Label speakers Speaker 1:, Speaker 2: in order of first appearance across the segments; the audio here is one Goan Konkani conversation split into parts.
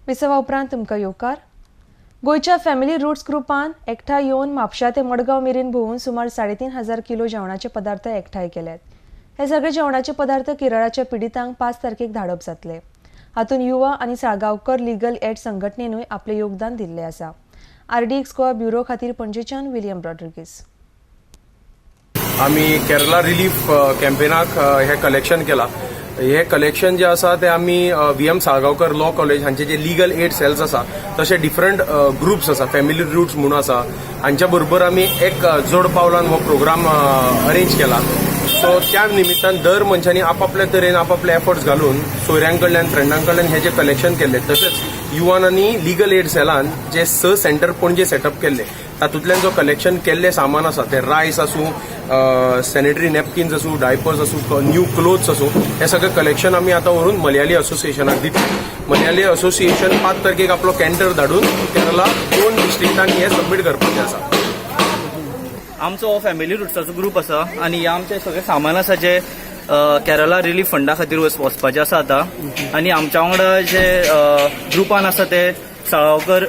Speaker 1: विसवा उपरांत तुमकां येवकार. गोंयच्या फॅमिली रुट्स ग्रुपान एकठांय येवन म्हापशा ते मडगांव मेरेन भोंवून सुमार 3500 किलो जेवणाचे पदार्थ एकठांय केल्यात. हे सगळे जेवणाचे पदार्थ केरळाच्या पिडितांक 5 तारखेक धाडप जातले. हातूंत युवा आनी साळगांवकर लिगल एड संघटनेनूय आपलें योगदान दिल्लें आसा. आरडीएक्स गोवा ब्युरो खातीर पणजेच्यान विलियम रॉड्रिगीस.
Speaker 2: आमी केरला रिलीफ कॅम्पेनाक हें कलेक्शन केलां. हे कलेक्शन जे आसा ते आमी V M Salgaonkar law college हांचे जे लिगल एड सेल्स आसा, तशे डिफरंट ग्रुप्स आसा, फॅमिली रुट्स म्हणून आसा, हांच्या बरोबर आमी एक जोड पावलान हो प्रोग्राम अरेंज केला. सो त्या निमित्तान दर मनशांनी आपापले तरेन आपापले एफर्ट्स घालून सोयऱ्यां कडल्यान, फ्रेंडां कडल्यान हे जे कलेक्शन केल्ले, तशेंच युवान आनी लिगल एड सेलान जे स सेंटर पणजे सेटअप केल्ले, तातूंतल्यान जो कलेक्शन केल्ले सामान आसा, ते रायस आसूं, सॅनिटरी नॅपकिन्स आसूं, डायपर्स आसूं, न्यू क्लोथ्स आसूं, हे सगळें कलेक्शन आमी आतां व्हरून मलयाली असोसिएशनाक दितले. मलयाली असोसिएशन 5 तारखेक आपलो कॅन्टर धाडून केरला दोन डिस्ट्रिक्टांनी हे सबमीट करपाचें आसा.
Speaker 3: आमचो हो फॅमिली रुट्साचो ग्रूप आसा आनी हे आमचे सगळे सामान आसा जे केरला रिलीफ फंडा खातीर वचपाचे आसा आतां. आनी आमच्या वांगडा जे ग्रुपान आसा ते साळगांवकर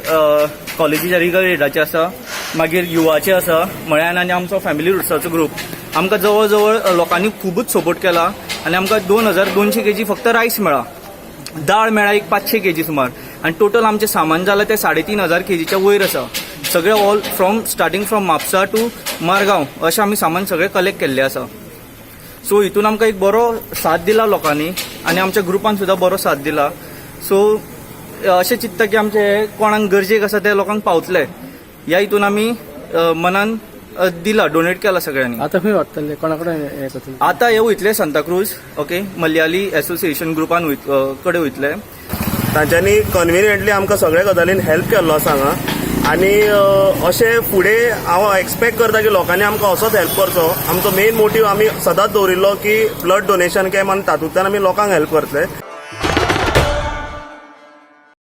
Speaker 3: कॉलेजीच्या लिगल एडाचे आसा, मागीर युवाचे आसा म्हळ्यान आनी आमचो फॅमिली रुट्साचो ग्रूप. आमकां जवळ जवळ लोकांनी खुबूच सपोर्ट केला आनी आमकां 2200 केजी फक्त रायस मेळ्ळा, दाळ मेळ्ळा एक 500 केजी सुमार आनी टोटल आमचें सामान जालां तें 3500 केजीच्या वयर आसा. सगळे all from starting from Mapusa to Margao अशें आमी सामान सगळें कलेक्ट केल्लें आसा. सो हितून आमकां एक बरो साथ दिला लोकांनी आनी आमच्या ग्रुपान सुद्दां बरो साथ दिला. सो अशें चिंत्ता की आमचे हे कोणाक गरजेक आसा ते लोकांक पावतले, ह्या हितून आमी मनान दिला, डोनेट केला सगळ्यांनी.
Speaker 4: आतां खंय व्हरतले, कोणा कडेन हें करतले?
Speaker 3: आता हे वयतले सांताक्रूज, ओके, मलयाली एसोसिएशन ग्रुपान कडेन वयतले.
Speaker 5: तांच्यांनी कन्विनियंटली आमकां सगळे गजालीन हेल्प केल्लो आसा हांगा आनी अशें फुडें हांव एक्सपेक्ट करता की लोकांनी आमकां असोच हेल्प करचो. आमचो मेन मोटीव आमी सदांच दवरिल्लो की ब्लड डोनेशन कॅम्प आनी तातूंतल्यान आमी लोकांक हेल्प करतले.